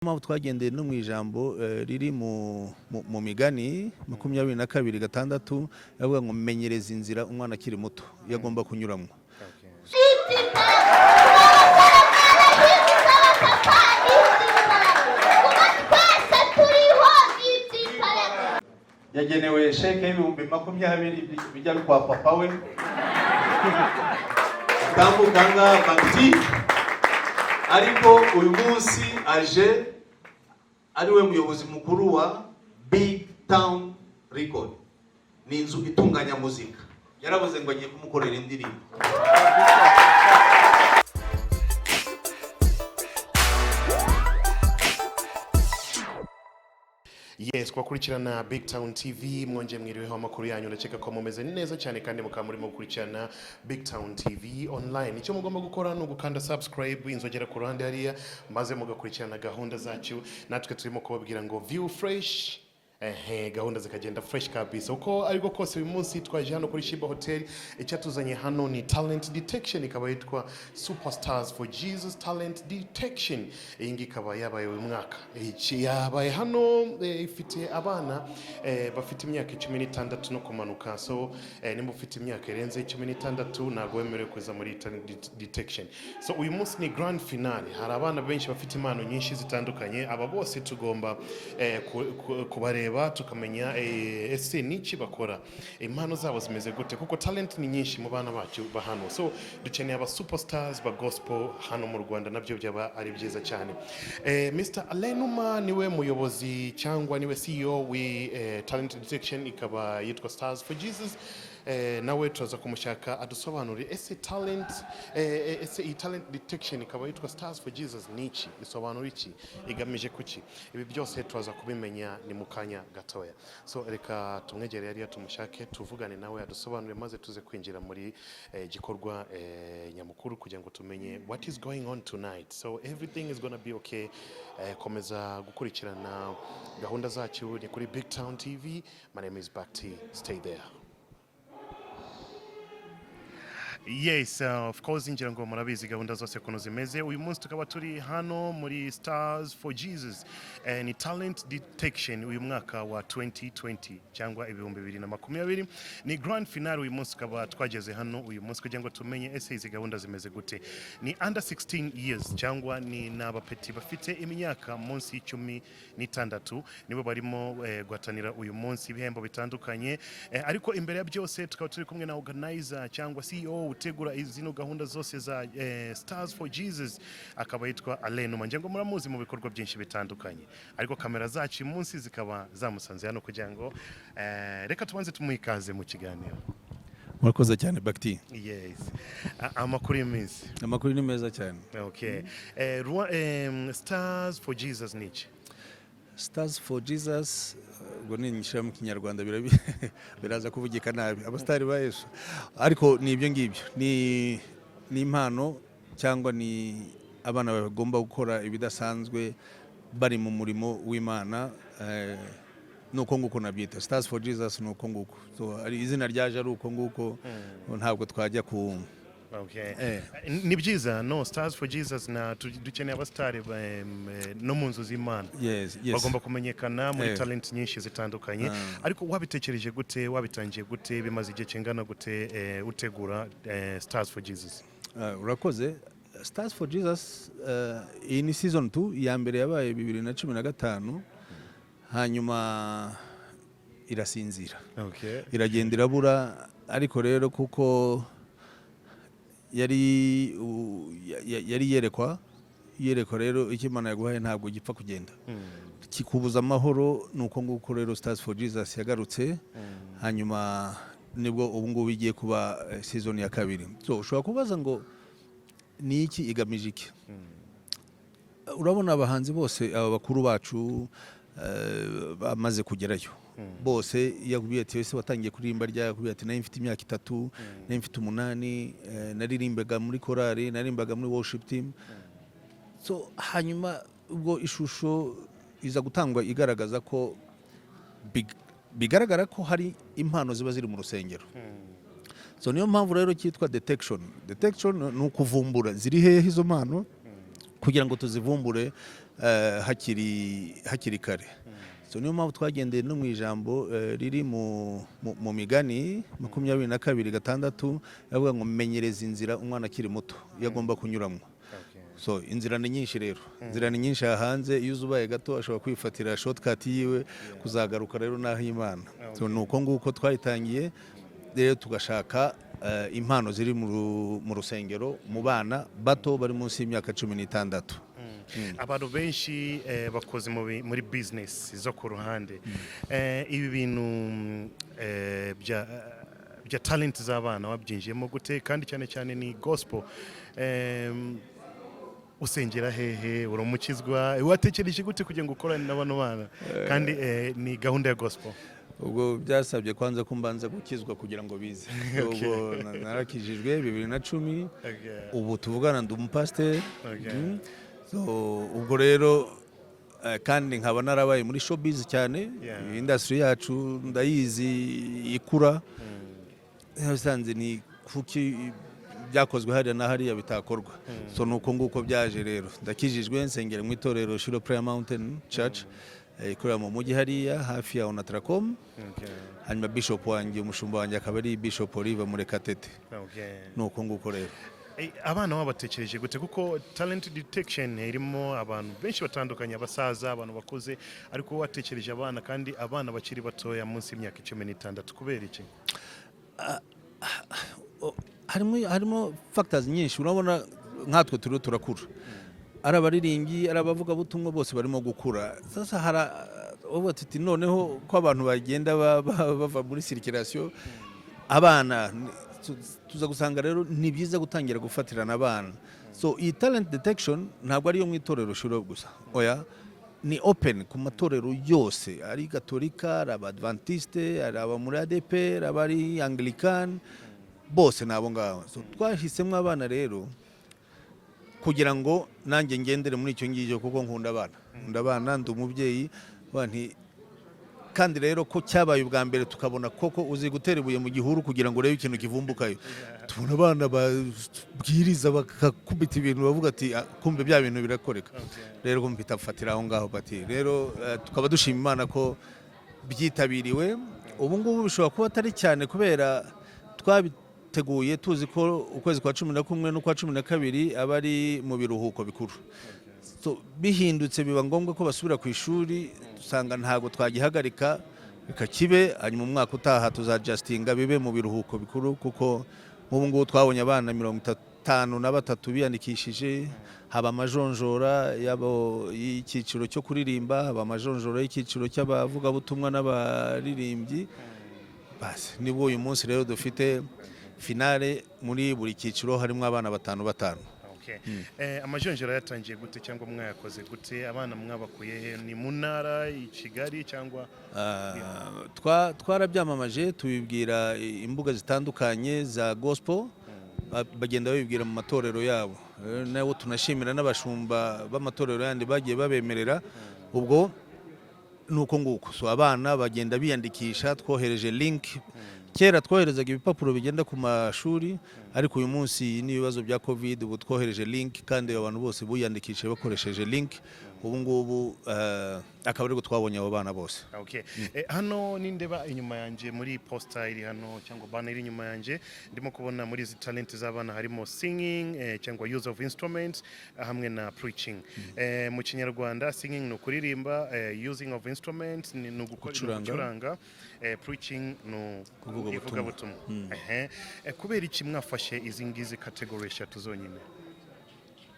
Mpamvu twagendeye no mu ijambo riri mu Migani 22:6, yavuga ngo: "Menyereza inzira umwana akiri muto iyo agomba kunyuramo." Kuba twese turiho n'iby'imbaraga. Yagenewe sheke y'ibihumbi 20 bijya kwa papa we. Tambuka ngaha Bagiti, ariko uyu munsi aje ari we muyobozi mukuru wa Big Town Record, ni inzu itunganya muzika. Yaravuze ngo agiye kumukorera indirimbo. Yes, kubakurikirana Big Town TV, mwongeye mwiriweho. Amakuru yanyu? Ndakeka ko mumeze neza cyane kandi mukaba murimo gukurikirana Big Town TV Online. Icyo mugomba gukora ni ugukanda subscribe, inzogera ku ruhande hariya, maze mugakurikirana gahunda zacu. Natwe turimo kubabwira ngo view fresh, ehe, gahunda zikagenda fresh kabisa. Uko ariko kose, uyu munsi twaje hano kuri Shiba Hotel. Icyatuzanye hano ni talent detection, ikaba yitwa Superstars for Jesus Talent Detection. Iyi ngiyi ikaba yabaye uyu mwaka. Iki yabaye hano, ifite abana bafite imyaka 16 no kumanuka. So nimba ufite imyaka irenze 16, ntabwo wemerewe kuza muri talent detection. So uyu munsi ni grand finale. Hari abana benshi bafite impano nyinshi zitandukanye. Aba bose tugomba kubareba, tukamenya ese niki bakora, impano zabo zimeze gute, kuko talent ni nyinshi mu bana bacu ba hano. So dukeneye aba superstars ba gospel hano mu Rwanda, nabyo byaba ari byiza cyane. Mr Alain Numa niwe muyobozi cyangwa niwe CEO wi talent detection, ikaba yitwa Stars for Jesus. Nawe turaza kumushaka adusobanurire ese talent ese iyi talent detection ikaba yitwa Stars for Jesus ni iki, isobanura iki, igamije kuki? Ibi byose turaza kubimenya ni mu kanya gatoya. So reka tumwegere hariya, tumushake, tuvugane nawe adusobanurire, maze tuze kwinjira muri gikorwa nyamukuru kugira ngo tumenye what is going on tonight. So everything is gonna be okay. Komeza gukurikirana gahunda zacu, ni kuri Big Town TV. My name is Bakti, stay there. Yes, of course, ngira ngo murabizi gahunda zose ukuntu zimeze. Uyu munsi tukaba turi hano muri Stars for Jesus. Ni talent detection uyu mwaka wa 2020 cyangwa 2020, ni grand finale. Uyu munsi tukaba twageze hano uyu munsi kugira ngo tumenye ese izi gahunda zimeze gute. Ni under 16 years cyangwa ni n'abapeti bafite imyaka munsi y'16, nibo barimo guhatanira uyu munsi ibihembo bitandukanye. Ariko imbere ya byose tukaba turi kumwe na organizer cyangwa CEO utegura zino gahunda zose za Stars for Jesus, akaba yitwa Alain Numa. Ngira ngo muramuzi mu bikorwa byinshi bitandukanye, ariko kamera zacu uyu munsi zikaba zamusanze hano kugira ngo reka tubanze tumuhe ikaze mu kiganiro. Murakoze cyane, Bakti. Yes. Amakuru y'iminsi? Amakuru ni meza cyane. Okay. Stars for Jesus ni iki? Stars for Jesus, ubwo ninyishyira mu Kinyarwanda biraza kuvugika nabi, abasitari ba Yesu. Ariko ni ibyo ngibyo, ni impano cyangwa ni abana bagomba gukora ibidasanzwe bari mu murimo w'Imana. Ni uko nguko nabyita Stars for Jesus, ni uko nguko. So, ari izina ryaje ari uko nguko, ntabwo twajya ku Okay. Eh. Ni byiza, no Stars for Jesus na dukeneye abasitari no mu nzu z'Imana. Yes. Bagomba kumenyekana muri talent nyinshi zitandukanye. Ariko wabitekereje gute, wabitangiye gute, bimaze igihe kingana gute utegura Stars for Jesus? Urakoze. Stars for Jesus, iyi ni season 2. Iya mbere yabaye 2015, hanyuma irasinzira, iragenda irabura. Ariko rero kuko yari yari yerekwa, yerekwa rero icyo Imana yaguhaye ntabwo gipfa kugenda kikubuza amahoro. Ni uko nguko rero Stars for Jesus yagarutse, hanyuma nibwo ubu ngubu igiye kuba season ya kabiri. So ushobora kubaza ngo ni iki, igamije iki? Urabona abahanzi bose, aba bakuru bacu bamaze kugerayo bose, iyo akubwiye ati: "Ese watangiye kuririmba ryari?" Akubwiye ati: "Nari mfite imyaka 3, nari mfite 8, naririmbaga muri korali, naririmbaga muri worship team." So hanyuma ubwo ishusho iza gutangwa igaragaza ko bigaragara ko hari impano ziba ziri mu rusengero. So niyo mpamvu rero cyitwa detection. Detection ni ukuvumbura ziri hehe izo mpano kugira ngo tuzivumbure. hakiri kare. So niyo mpamvu twagendeye no mu ijambo riri mu Migani 22:6, yavuga ngo: "Menyereza inzira umwana akiri muto iyo agomba kunyuramo." So inzira ni nyinshi rero, inzira ni nyinshi aha hanze. Iyo uzubaye gato ashobora kwifatira shortcut yiwe, kuzagaruka rero n'aho Imana. So ni uko nguko twayitangiye rero, tugashaka impano ziri mu rusengero, mu bana bato bari munsi y'imyaka 16. Abantu benshi bakoze muri business zo ku ruhande. Ibi bintu bya talent z'abana wabyinjiyemo gute? Kandi cyane cyane ni gospel. Usengera hehe? Uramukizwa? Watekereje gute kugira ngo ukorane na bano bana, kandi ni gahunda ya gospel? Ubwo byasabye kwanza ko mbanza gukizwa kugira ngo bize. Ubwo narakijijwe 2010. Ubu tuvugana ndi umupasiteri. So ubwo rero kandi nkaba narabaye muri showbiz cyane. Industry yacu ndayizi ikura. Nasanze ni kuki byakozwe hariya na hariya bitakorwa? So ni uko nguko byaje rero. Ndakijijwe, nsengera mu itorero Shiloh Prayer Mountain Church, ikorera mu mujyi hariya hafi ya Onatracom. Hanyuma bishop wanjye, umushumba wanjye, akaba ari Bishop Olive Murekatete. Ni uko nguko rero. Abana babatekereje gute? Kuko talent detection irimo abantu benshi batandukanye, abasaza, abantu bakuze, ariko wowe watekereje abana, kandi abana bakiri batoya munsi y'imyaka 16. Kubera iki? Harimo factors nyinshi. Urabona nkatwe turiho turakura, ari abaririmbyi, ari abavugabutumwa, bose barimo gukura. Sasa hari uvuga tuti noneho ko abantu bagenda bava muri circulation, abana tuza gusanga rero ni byiza gutangira gufatirana abana. So iyi talent detection ntabwo ariyo mu itorero Shiloh gusa, oya, ni open ku matorero yose, ari Gatolika, ari Abadventiste, ari aba muri ADEPR, abari Anglican, bose ni abo ngabo. So twahisemo abana rero kugira ngo nanjye ngendere muri icyo ngicyo, kuko nkunda abana, nkunda abana, ndi umubyeyi. Ba nti kandi rero ko cyabaye ubwa mbere, tukabona koko uzi gutera ibuye mu gihuru kugira ngo urebe ikintu kivumbukayo, tubona abana babwiriza bakakubita ibintu, bavuga ati: "Ah, kumbe bya bintu birakoreka." Rero mpita mfatira aho ngaho bati rero tukaba dushima Imana ko byitabiriwe. Ubu ngubu bishobora kuba atari cyane kubera twabiteguye tuzi ko ukwezi kwa 11 n'ukwa 12 aba ari mu biruhuko bikuru. So, bihindutse biba ngombwa ko basubira ku ishuri, usanga ntabwo twagihagarika, reka kibe, hanyuma umwaka utaha tuzadjustinga bibe mu biruhuko bikuru, kuko nk'ubu ngubu twabonye abana 53 biyandikishije. Haba amajonjora yabo y'icyiciro cyo kuririmba, haba amajonjora y'icyiciro cy'abavugabutumwa n'abaririmbyi. Basi nibwo uyu munsi rero dufite finale muri buri cyiciro, harimo abana batanu batanu. Okay. Amajonjora yatangiye gute, cyangwa mwayakoze gute? Abana mwabakuye he? Ni mu ntara, i Kigali, cyangwa? Twarabyamamaje, tubibwira imbuga zitandukanye za gospel, bagenda babibwira mu matorero yabo. Nabo tunashimira n'abashumba b'amatorero yandi bagiye babemerera. Ubwo nuko nguko. So abana bagenda biyandikisha, twohereje link. Kera twoherezaga ibipapuro bigenda ku mashuri, ariko uyu munsi n'ibibazo bya COVID, ubu twohereje link, kandi abantu bose biyandikishije bakoresheje link. Ubu ngubu akaba aribwo twabonye abo bana bose. Okay. Hano nindeba inyuma yanjye muri poster iri hano, cyangwa banner iri inyuma yanjye, ndimo kubona muri izi talent z'abana harimo singing cyangwa use of instruments, hamwe na preaching. Mu Kinyarwanda singing ni ukuririmba, using of instruments ni Gucuranga. gucuranga, preaching ni Kuvuga ivugabutumwa. Ehe. Kubera iki mwafashe izi ngizi category eshatu zonyine?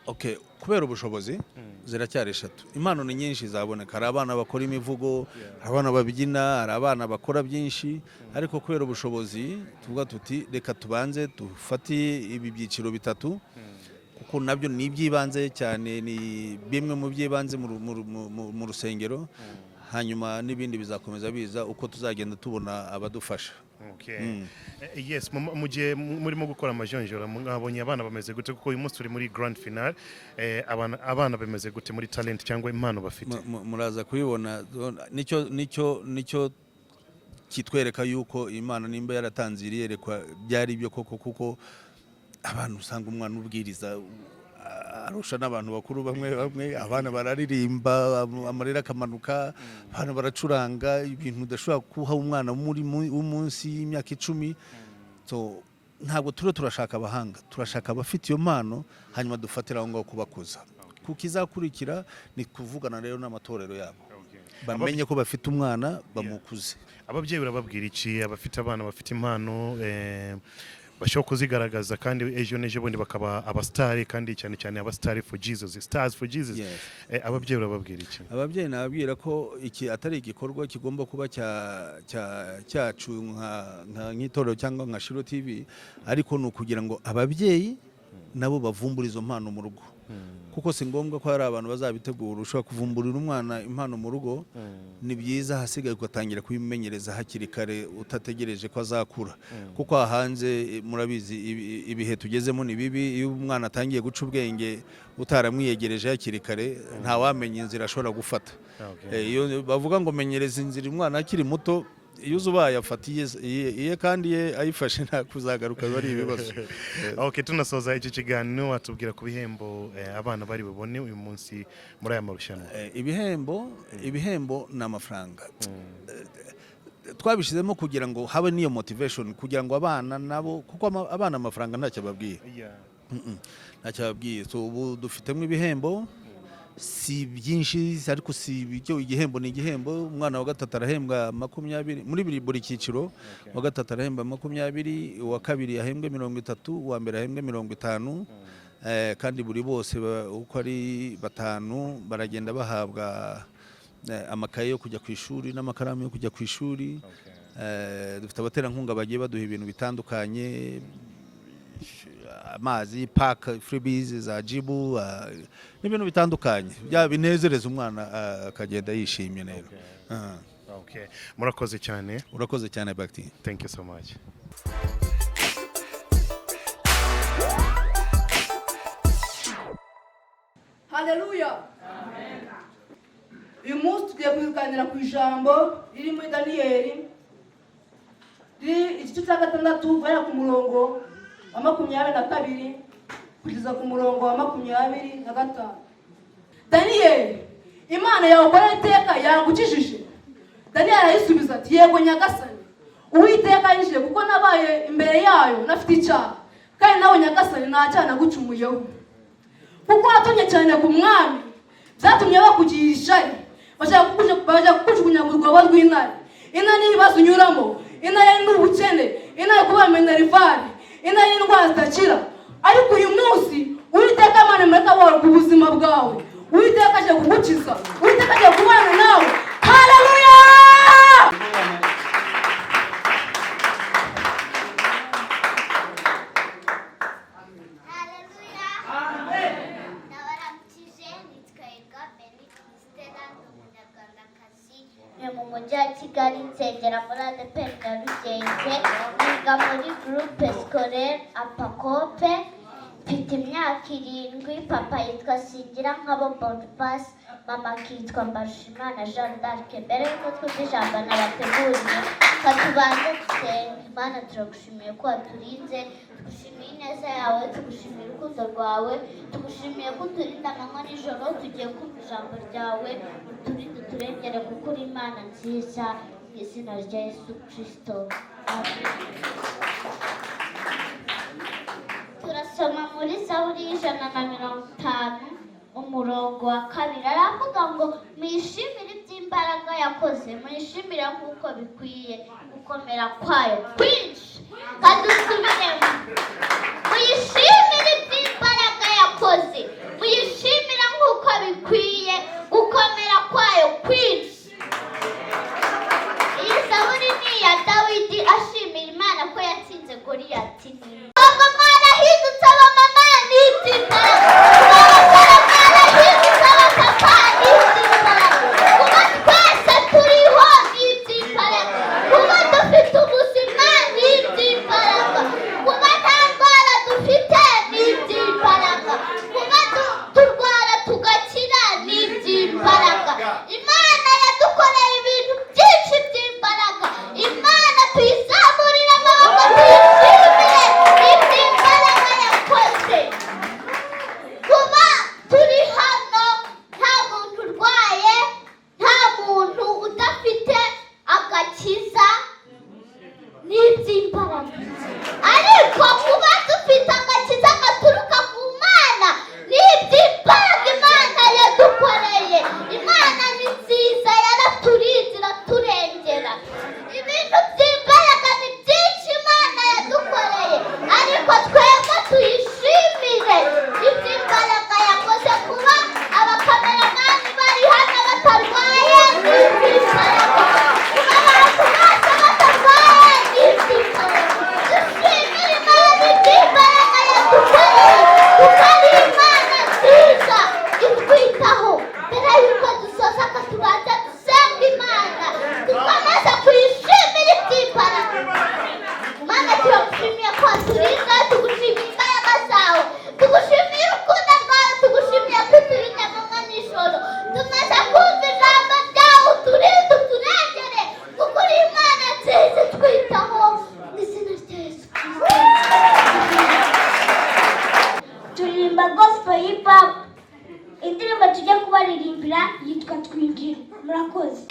Okay, kubera ubushobozi ziracyari eshatu. Impano ni nyinshi zaboneka, hari abana bakora imivugo, hari abana babyina, hari abana bakora byinshi, ariko kubera ubushobozi tuvuga tuti reka tubanze dufate ibi byiciro bitatu, kuko nabyo ni iby'ibanze cyane, ni bimwe mu by'ibanze mu rusengero. Hanyuma n'ibindi bizakomeza biza uko tuzagenda tubona abadufasha. Okay. Yes, mu gihe murimo gukora amajonjora mwabonye abana bameze gute? Kuko uyu munsi turi muri grand final. Abana bameze gute muri talent cyangwa impano bafite? Muraza kubibona. Nicyo kitwereka yuko Imana nimba yaratanze iri yerekwa byari byo koko, kuko abantu usanga umwana ubwiriza Arusha n'abantu bakuru bamwe bamwe. Abana bararirimba, amarira akamanuka, abana baracuranga ibintu udashobora kuha umwana w'umunsi y'imyaka 10. So ntabwo turiho turashaka abahanga, turashaka abafite iyo mpano, hanyuma dufatira aho ngaho kubakuza. Kuko izakurikira ni kuvugana rero n'amatorero yabo, bamenye ko bafite umwana, bamukuze. Ababyeyi urababwira iki, abafite abana bafite impano, bashobora kuzigaragaza kandi ejo n'ejo bundi bakaba abasitari, kandi cyane cyane abasitari for Jesus, stars for Jesus? Yes. Ababyeyi urababwira iki? Ababyeyi nababwira ko iki atari igikorwa kigomba kuba cyacu nk'itorero cyangwa nka Shiloh TV, ariko ni ukugira ngo ababyeyi nabo bavumbure izo mpano mu rugo, kuko si ngombwa ko hari abantu bazabitegura. Ushobora kuvumburira umwana impano mu rugo, ni byiza, hasigaye ugatangira kubimenyereza hakiri kare, utategereje ko azakura, kuko aha hanze murabizi ibihe tugezemo ni bibi. Iyo umwana atangiye guca ubwenge utaramwiyegereje hakiri kare, ntawamenya inzira ashobora gufata. Iyo bavuga ngo menyereza inzira umwana akiri muto, iyo uzi ubaye afata iye kandi ye ayifashe nta kuzagaruka, biba ari ibibazo. Okay, tunasoza iki kiganiro, watubwira ku bihembo abana bari bubone uyu munsi muri aya marushanwa? Ibihembo ni amafaranga. Twabishyizemo kugira ngo habe n'iyo motivation, kugira ngo abana nabo, kuko abana amafaranga ntacyo babwiye. Ntacyo babwiye. So ubu dufitemo ibihembo, si byinshi, ariko si ibyo, igihembo ni igihembo. Umwana wa gatatu arahembwa 20 muri buri cyiciro. Uwa gatatu arahembwa 20, uwa kabiri ahembwe 30, uwa mbere ahembwe 50. Kandi buri bose uko ari batanu baragenda bahabwa amakaye yo kujya ku ishuri n'amakaramu yo kujya ku ishuri. Dufite abaterankunga bagiye baduha ibintu bitandukanye, amazi, pack freebies za Jibu, n'ibintu bitandukanye bya binezereza umwana, akagenda yishimye rero. Ah. Okay. Murakoze cyane. Urakoze cyane, Bakti. Thank you so much. Haleluya! Uyu munsi tugiye kuganira ku ijambo riri muri Daniyeli, riri igice cya 6, guhera ku murongo wa 22 kugeza ku murongo wa 25. Daniyeli, Imana yawe ukora iteka yagukijije? Daniyeli arayisubiza ati: "Yego Nyagasani, Uwiteka yinjiye, kuko nabaye imbere yayo nafite icyaha, kandi nawe Nyagasani nta cyaha nagucumuyeho." Kuko watumye cyane ku mwami, byatumye bakugira ishyari, bashaka kukujugunya mu rwobo rw'intare. Intare n'ibibazo unyuramo, intare n'ubukene, intare kuba minerval, intare n'indwara zidakira. Ariko uyu munsi Uwiteka Imana imureka wawe ku buzima bwawe, Uwiteka aje kugukiza, Uwiteka aje kubana nawe. Haleluya! Haleluya! Ndabaramukije, nitwa Hirwa Beni Christella, ndi Umunyarwandakazi, ni mu mujyi wa Kigali, nsengera muri ADEPR Nyarugenge, niga muri groupe scolaire Apacope, mfite imyaka 7. Papa yitwa Singirankabo Boniface, mama akitwa Mbarushimana Jeanne d'Arc. Mbere y'uko twumva ijambo nabateguriye, katubanze dusenge. Imana, turagushimiye ko waturinze, tugushimiye ineza yawe, tugushimiye urukundo rwawe, tugushimiye ko uturinda amanywa nijoro. Tugiye kumva ijambo ryawe, uturinde, uturengere, kuko uri Imana nziza. Mu izina rya Yesu Kirisito, amen. Turasoma muri Zaburi y'150, umurongo wa 2. Aravuga ngo: "Mwishimire iby'imbaraga yakoze, mwishimire nk'uko bikwiye gukomera kwayo kwinshi." Kadusubiremo: muyishimire iby'imbaraga yakoze, muyishimire nk'uko bikwiye gukomera kwayo kwinshi. Iyi zaburi ni iya Dawidi ashimira Imana ko yatsinze Goliyati. Ngo mwarahindutse abamama, ni iby'imbaraga. Kuba abasore mwarahindutse abapapa, ni iby'imbaraga. Kuba twese turiho ni iby'imbaraga. Kuba dufite ubuzima ni iby'imbaraga. Kuba nta ndwara dufite ni iby'imbaraga. Kuba turwara tugakira ni iby'imbaraga. Imana yadukoreye ibintu byinshi by'imbaraga. Imana tuyizamurire amaboko, tuyishimire iby'imbaraga yakoze. Ku Reka twinjire. Murakoze.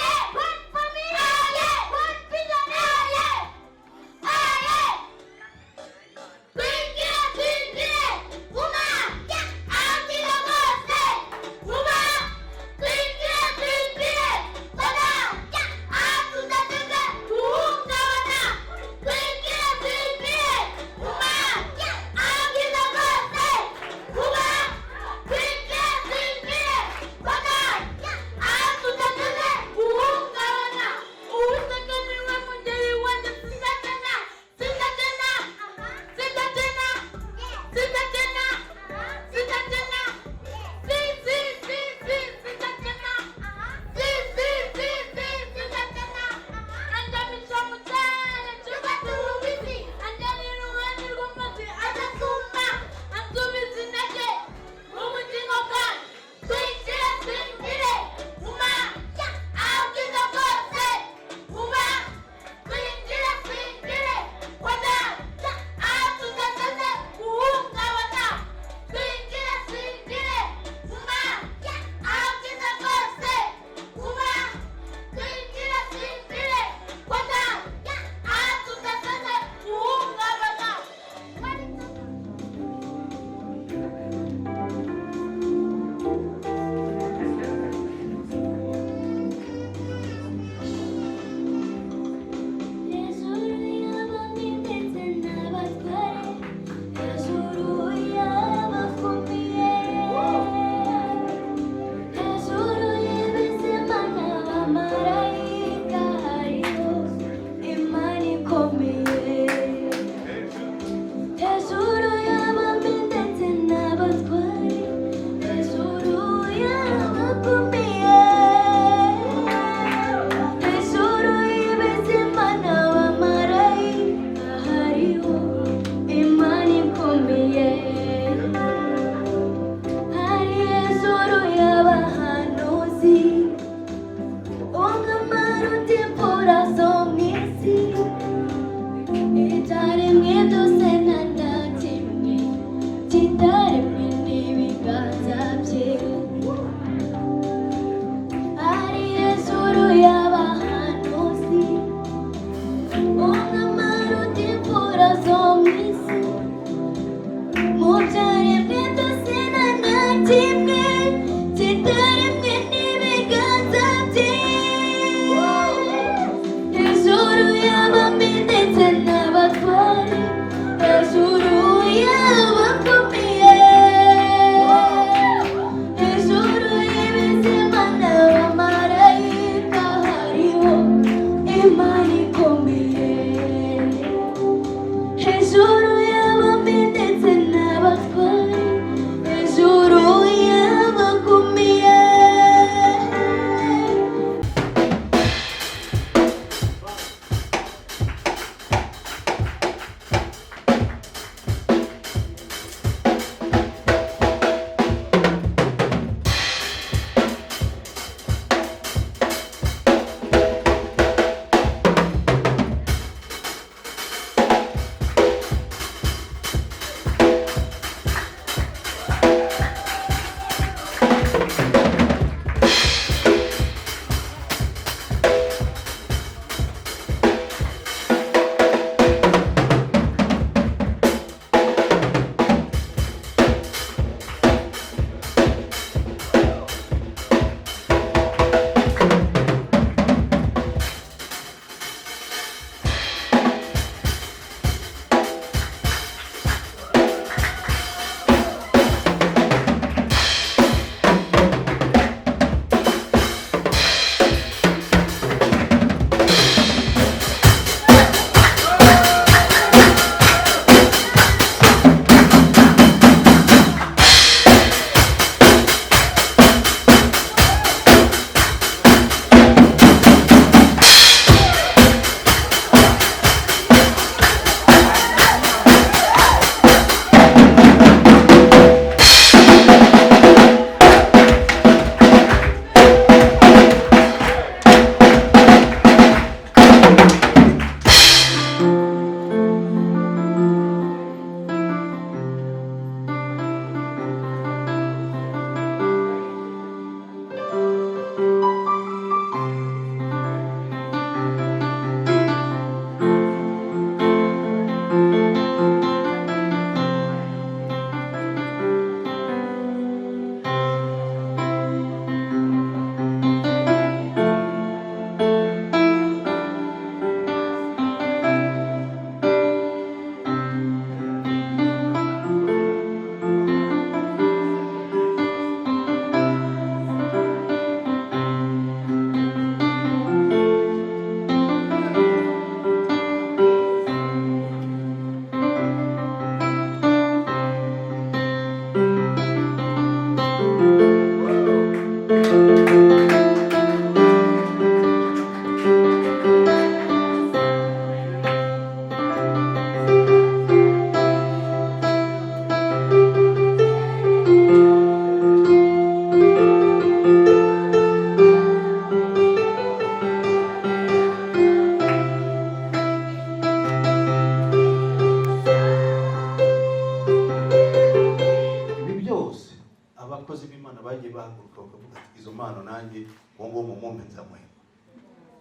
Uwo mumumpe, nzamuhemba,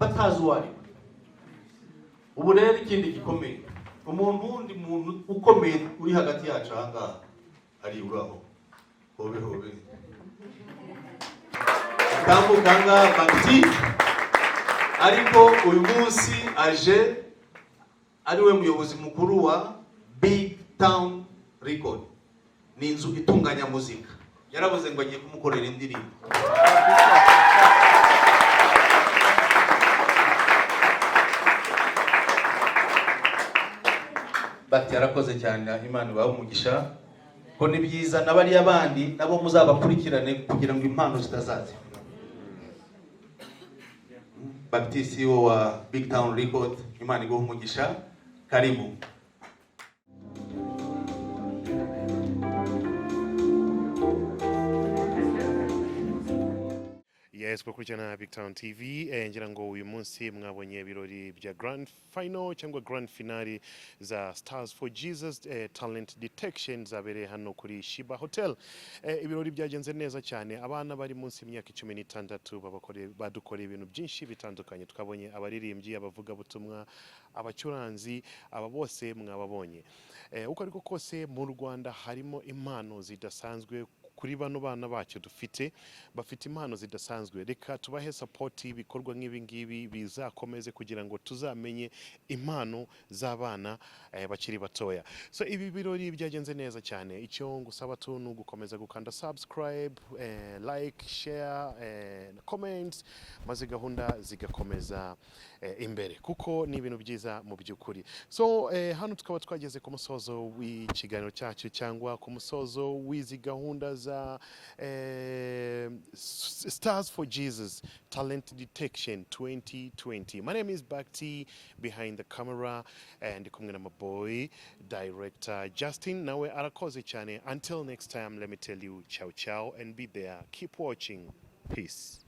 batazi uwo ari we. Ubu rero ikindi gikomeye, umuntu wundi, muntu ukomeye uri hagati yacu aha ngaha, ari uraho, hobe hobe, tambuka aha ngaha, Bakti. Ariko uyu munsi aje ari we muyobozi mukuru wa Big Town Record, ni inzu itunganya muzika. Yaravuze ngo agiye kumukorera indirimbo. Bati yarakoze cyane, Imana ibahe umugisha, ko ni byiza. Na bariya bandi nabo muzabakurikirane kugira ngo impano zitazaza. Baptiste, CEO wa Big Town Record, Imana iguhe umugisha, karibu. Yes, gukurikirana Big Town TV, ngira ngo uyu munsi mwabonye ibirori bya grand final cyangwa grand finale za Stars for Jesus Talent Detection zabereye hano kuri Shiba Hotel. Ibirori byagenze neza cyane. Abana bari munsi y'imyaka 16 badukoreye ibintu byinshi bitandukanye. Twabonye abaririmbyi, abavugabutumwa, abacuranzi, aba bose mwababonye. Uko ariko kose, mu Rwanda harimo impano zidasanzwe. Kuri bano bana bacu dufite, bafite impano zidasanzwe. Reka tubahe support, ibikorwa nk'ibi ngibi bizakomeze kugira ngo tuzamenye impano z'abana bakiri batoya. So ibi birori byagenze neza cyane. Icyo ngusaba tu ni ugukomeza gukanda subscribe, like, share, comment, maze gahunda zigakomeza imbere, kuko ni ibintu byiza mu by'ukuri. So hano tukaba twageze ku musozo w'ikiganiro cyacu cyangwa ku musozo w'izi gahunda za Stars for Jesus Talent Detection 2020. My name is Bakti behind the camera and kumwe na my boy director Justin, nawe arakoze cyane. Until next time, let me tell you ciao ciao and be there. Keep watching. Peace.